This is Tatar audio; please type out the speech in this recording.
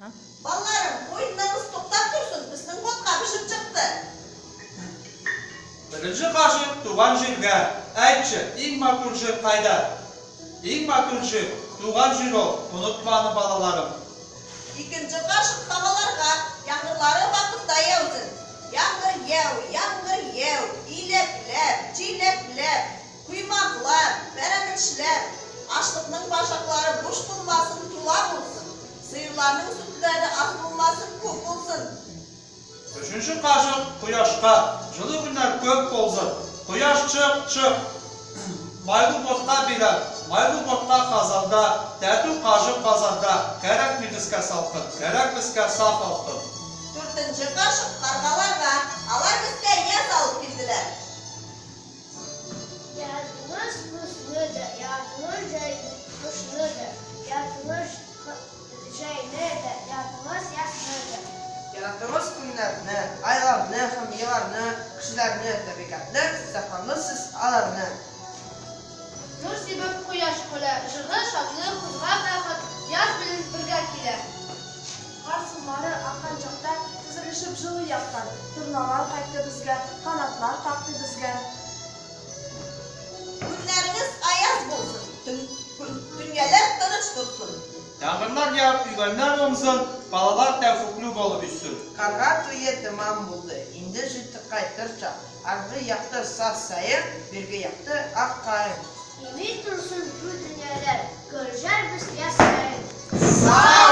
Балаларым, уеннарыгыз туктап торсын, безнең ботка пешеп чыкты. Беренче кашык туган җиргә. Әйтче, иң матур җир кайда? Иң матур җир, туган җир ул, онытма аны, балаларым. Икенче кашык һаваларга, яңгырлары вакытта яусын. Яңгыр яу, яңгыр яу, иләкләп, чиләкләп, коймаклап, пәрәмәчләп. Ашлыкның башаклары буш булмасын, тула булсын. Сыерларның сөтләре аз булмасын, күп булсын. Өченче кашык кояшка, җылы көннәр күп булсын. Кояш чык, чык. Майлы ботка бирәм, майлы ботка казанда, тәтү кашык казанда, кәрәкми безгә салкын, кәрәк безгә саф алтын. Дүртенче кашык каргаларга, алар безгә яз алып килделәр. Язмыш көзне дә, язмыш җәйне, кышны да, язмыш җәйне дә, язмыш язны да. Яратыгыз көннәрне, айларны һәм елларны, кешеләрне, табигатьне, сакланырсыз аларны. Нур сибеп кояш көлә, җылы, шатлык, кызга бәхет яз белән бергә килә. Кар сулары аккан чакта, Тезелешеп җылы яктан, Торналар кайтты безгә, Канатлар какты безгә. Көннәрегез аяз булсын, дөньялар тыныч торсын. Яңгырлар явып, игеннәр уңсын, балалар тәүфыйклы булып үссен. Карга туе тәмам булды, инде җитте кайтыр чак. Аргы якта саз саен, бирге якта ак каен. Имин торсын бу дөньялар, күрешербез яз саен. Сау!